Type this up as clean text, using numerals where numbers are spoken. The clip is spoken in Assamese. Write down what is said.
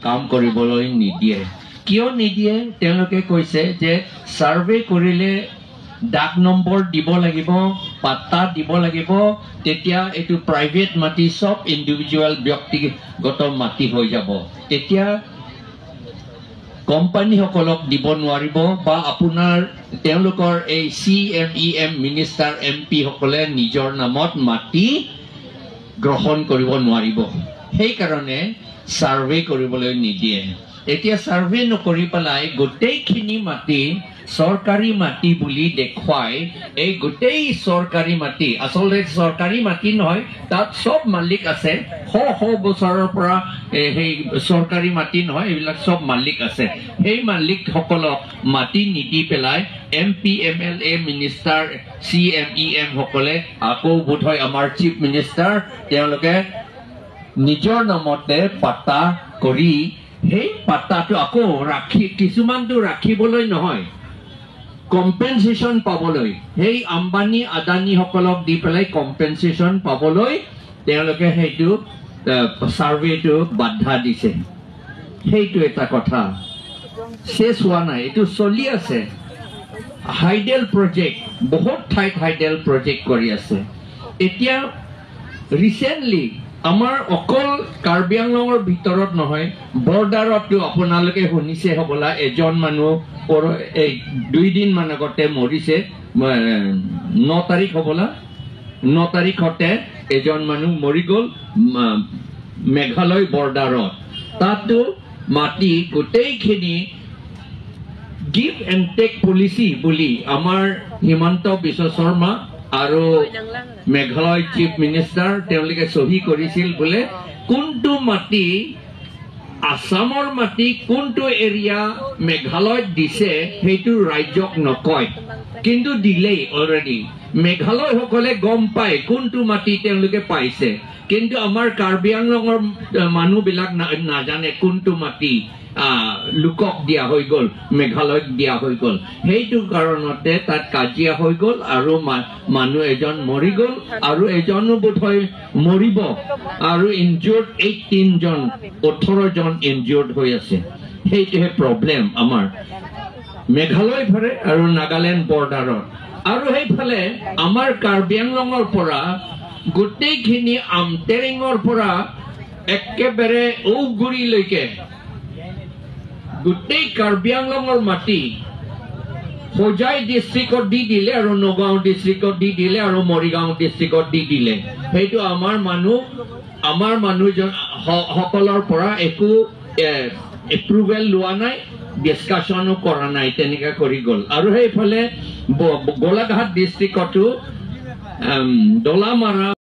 কাম কৰিবলৈ নিদিয়ে। কিয় নিদিয়ে? তেওঁলোকে কৈছে যে ছাৰ্ভে কৰিলে ডাক নম্বৰ দিব লাগিব, পাট্টা দিব লাগিব, তেতিয়া এইটো প্ৰাইভেট মাটি, চব ইণ্ডিভিজুৱেল ব্যক্তিগত মাটি হৈ যাব, তেতিয়া কোম্পানীসকলক দিব নোৱাৰিব বা আপোনাৰ তেওঁলোকৰ এই CM, EM, minister, MP সকলে নিজৰ নামত মাটি গ্ৰহণ কৰিব নোৱাৰিব। সেইকাৰণে ছাৰ্ভে কৰিবলৈ নিদিয়ে। এতিয়া ছাৰ্ভে নকৰি পেলাই গোটেইখিনি মাটি চৰকাৰী মাটি বুলি দেখুৱাই, এই গোটেই চৰকাৰী মাটি আচলতে চৰকাৰী মাটি নহয়, তাত চব মালিক আছে। শ শ বছৰৰ পৰা সেই চৰকাৰী মাটি নহয়, এইবিলাক চব মালিক আছে। সেই মালিকসকলক মাটি নিদি পেলাই MP, MLA, minister, CM, EM সকলে, আকৌ বোধহয় আমাৰ চিফ মিনিষ্টাৰ, তেওঁলোকে নিজৰ নামতে পাট্টা কৰি সেই পাট্টাটো আকৌ ৰাখি, কিছুমানটো ৰাখিবলৈ নহয়, কম্পেনচেশ্যন পাবলৈ, সেই আম্বানী আদানীসকলক দি পেলাই কম্পেনচেশ্যন পাবলৈ তেওঁলোকে সেইটো ছাৰ্ভেটো বাধা দিছে। সেইটো এটা কথা। শেষ হোৱা নাই, এইটো চলি আছে। হাইডেল প্ৰজেক্ট, বহুত ঠাইত হাইডেল প্ৰজেক্ট কৰি আছে। এতিয়া ৰিচেণ্টলি আমাৰ অকল কাৰ্বি আংলঙৰ ভিতৰত নহয়, বৰ্ডাৰতো আপোনালোকে শুনিছে হ'বলা, এজন মানুহ এই 2 দিনমান আগতে মৰিছে। 9 তাৰিখ হ'বলা, 9 তাৰিখতে এজন মানুহ মৰি গ'ল মেঘালয় বৰ্ডাৰত। তাতো মাটি গোটেইখিনি গিভ এণ্ড টেক পলিচি বুলি আমাৰ হিমন্ত বিশ্ব শৰ্মা আৰু মেঘালয় চিফ মিনিষ্টাৰ তেওঁলোকে চহী কৰিছিল বোলে। কোনটো মাটি আছামৰ মাটি, কোনটো এৰিয়া মেঘালয়ত দিছে, সেইটো ৰাজ্যক নকয়, কিন্তু দিলেই অলৰেডি। মেঘালয়সকলে গম পায় কোনটো মাটি তেওঁলোকে পাইছে, কিন্তু আমাৰ কাৰ্বি আংলঙৰ মানুহবিলাক নাজানে কোনটো মাটি লোকক দিয়া হৈ গ'ল, মেঘালয়ক দিয়া হৈ গ'ল। সেইটো কাৰণতে তাত কাজিয়া হৈ গ'ল আৰু মানুহ এজন মৰি গ'ল আৰু এজনো বোধহয় মৰিব আৰু ইনজিয়ৰ্ড 18 জন, 18 জন ইনজিয়ৰ্ড হৈ আছে। সেইটোহে প্ৰব্লেম আমাৰ মেঘালয় ফালে আৰু নাগালেণ্ড বৰ্ডাৰত। আৰু সেইফালে আমাৰ কাৰ্বি আংলঙৰ পৰা গোটেইখিনি আমটেৰিঙৰ পৰা একেবাৰে ঔগুৰিলৈকে গোটেই কাৰ্বি আংলঙৰ মাটি হোজাই ডিষ্ট্ৰিক্টত দি দিলে আৰু নগাঁও ডিষ্ট্ৰিক্টত দি দিলে আৰু মৰিগাঁও ডিষ্ট্ৰিক্টত দি দিলে। সেইটো আমাৰ মানুহজন সকলৰ পৰা একো এপ্ৰুভেল লোৱা নাই, ডিছকাশ্যনো কৰা নাই, তেনেকা কৰি গ'ল। আৰু সেইফালে গোলাঘাট ডিষ্ট্ৰিক্টতো দলামাৰা